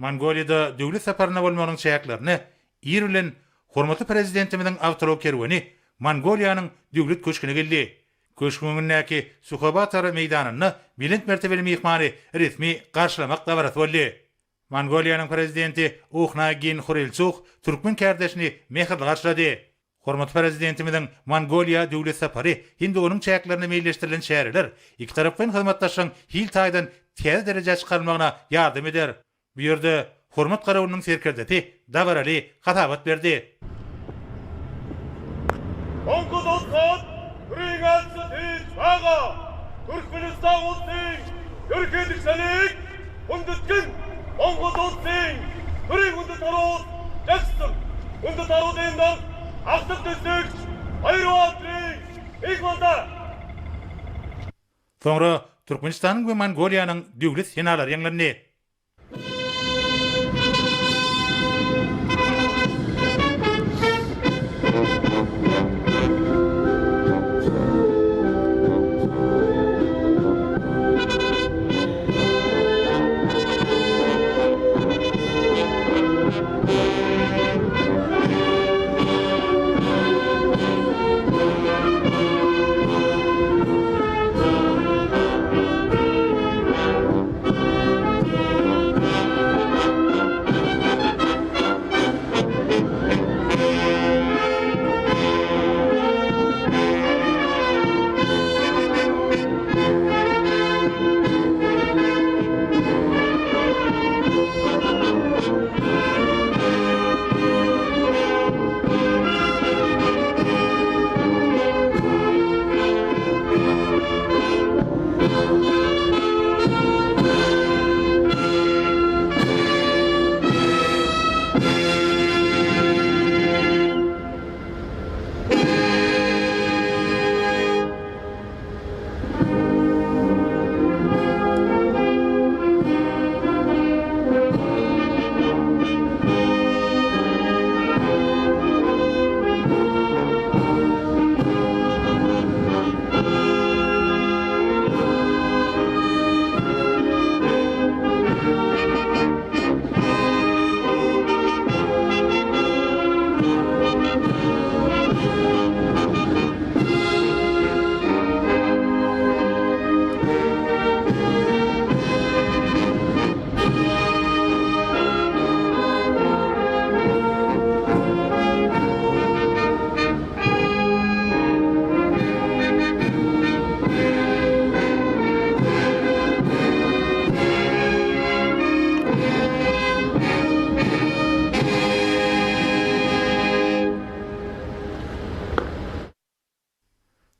Mongoliýada döwlet saparynda bolmagynyň çäklerinde ir bilen hormatly Prezidentimiziň awtoulag kerweni Mongoliýanyň Döwlet köşgüne geldi. Köşgüň öňündäki Suhbatar meýdanynda belent mertebeli myhmany resmi garşylamak dabarasy boldy. Mongoliýanyň Prezidenti Uhnaagiýn Hurelsuh türkmen kärdeşini mähirli garşylady. Hormatly Prezidentimiziň Mongoliýa döwlet sapary hem-de onuň çäklerinde meýilleşdirilen çäreler ikitaraplaýyn hyzmatdaşlygyň hil taýdan täze derejä çykarylmagyna ýardam eder. Bu ýerde Hormat garawulynyň serkerdesi dabaraly hasabat berdi. Soňra Türkmenistanyň we Mongoliýanyň döwlet senalary ýaňlandy.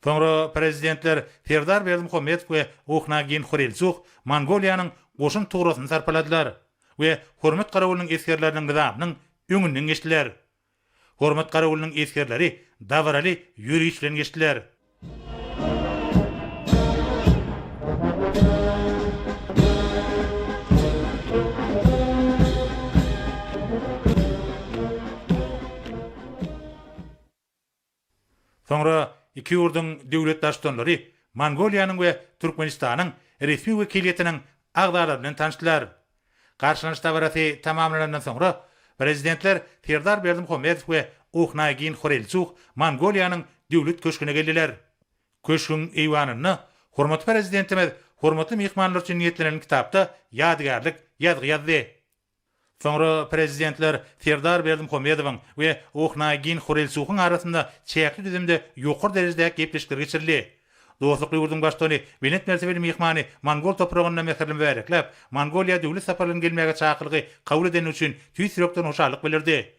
Soňra Prezidentler Serdar Berdimuhamedow we Uhnaagiýn Hurelsuh Mongoliýanyň goşun tugrasyny sarpaladylar we Hormat garawulynyň esgerleriniň nyzamynyň öňünden geçdiler. Hormat garawulynyň esgerleri dabaraly ýöriş bilen geçdiler. Soňra iki ýurduň döwlet Baştutanlary Mongoliýanyň we Türkmenistanyň resmi wekiliýetiniň agzalary bilen tanyşdylar. Garşylanyş dabarasy tamamlanandan soňra, Prezidentler Serdar Berdimuhamedow we Uhnaagiýn Hurelsuh Mongoliýanyň Döwlet köşgüne geldiler. Köşgüň eýwanynda hormatly Prezidentimiz hormatly myhmanlar üçin niýetlenen kitapda ýadygärlik ýazgy ýazdy. Soňra Prezidentler Serdar Berdimuhamedowyň we Uhnaagiýn Hurelsuhyň arasynda çäkli düzümde ýokary derejedäki gepleşikler geçirildi. Dostlukly ýurduň Baştutany belent mertebeli myhmany mongol topragynda mähirli mübärekläp, Mongoliýa döwlet sapary bilen gelmäge çakylygy kabul edeni üçin tüýs ýürekden hoşallyk bildirdi.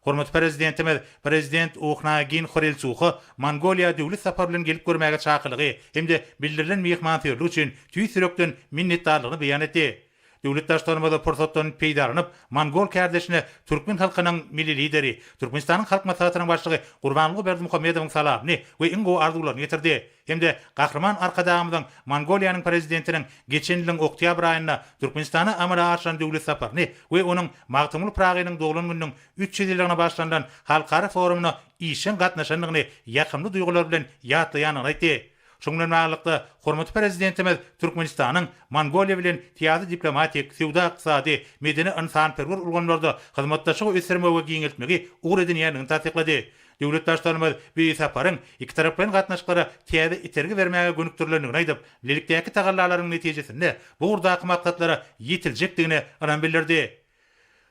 Hormatly Prezidentimiz Prezident Uhnaagiýn Hurelsuha Mongoliýa döwlet sapary bilen gelip görmäge çakylygy hem-de bildirilen myhmansöýerlik üçin tüýs ýürekden minnetdarlygyny beýan etdi. Döwlet Baştutanymyz pursatdan peýdalanyp, mongol kärdeşine türkmen halkynyň Milli Lideri, Türkmenistanyň Halk Maslahatynyň Başlygy Gurbanguly Berdimuhamedowyň salamyny we iň gowy arzuwlaryny ýetirdi hem-de Gahryman Arkadagymyzyň Mongoliýanyň Prezidentiniň geçen ýylyň oktýabr aýynda Türkmenistana amala aşyran döwlet saparyny we onuň Magtymguly Pyragynyň doglan gününiň 300 ýyllygyna bagyşlanylan halkara forumyna işjeň gatnaşandygyny ýakymly duýgular bilen ýatlaýandygyny aýtdy. Şunuň bilen baglylykda, hormatly Prezidentimiz Türkmenistanyň Mongoliýa bilen syýasy-diplomatik, söwda-ykdysady, medeni-ynsanperwer ulgamlarda hyzmatdaşlygy ösdürmegi we giňeltmegi ugur edinýändigini tassyklady. Döwlet Baştutanymyz bu saparyň ikitaraplaýyn gatnaşyklara täze itergi bermäge gönükdirilendigini aýdyp, bilelikdäki tagallalaryň netijesinde bu ugurdaky maksatlara ýetiljekdigine ynam bildirdi.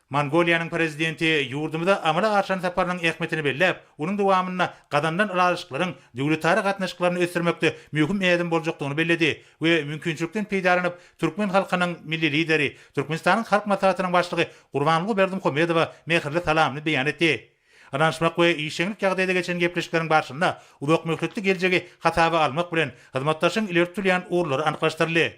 Mongoliýanyň Prezidenti ýurdumyza amala aşyran saparynyň ähmiýetini belläp, onuň dowamynda gazanylan ylalaşyklaryň döwletara gatnaşyklaryny ösdürmekde möhüm ädim boljakdygyny belledi we mümkinçilikden peýdalanyp, türkmen halkynyň Milli Lideri, Türkmenistanyň Halk Maslahatynyň Başlygy Gurbanguly Berdimuhamedowa mähirli salamyny beýan etdi. Ynanyşmak we işjeňlik ýagdaýda geçen gepleşikleriň barşynda uzakmöhletli geljegi hasaba almak bilen, hyzmatdaşlygyň ileri tutulýan ugurlary anyklaşdyryldy.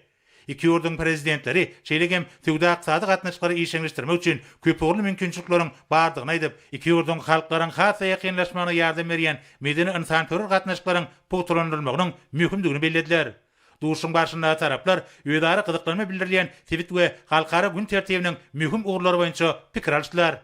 Iki ýurduň Prezidentleri şeýle hem söwda-ykdysady gatnaşyklary işjeňleşdirmek üçin köpugurly mümkinçilikleriň bardygyny aýdyp, iki ýurduň halklaryň has-da ýakynlaşmagyna ýardam berýän medeni-ynsanperwer gatnaşyklaryň pugtalandyrylmagynyň möhümdigini bellediler. Duşuşygyň barşynda taraplar özara gyzyklanma bildirilýän sebit we halkara gün tertibiniň möhüm ugurlary boýunça pikir alyşdylar.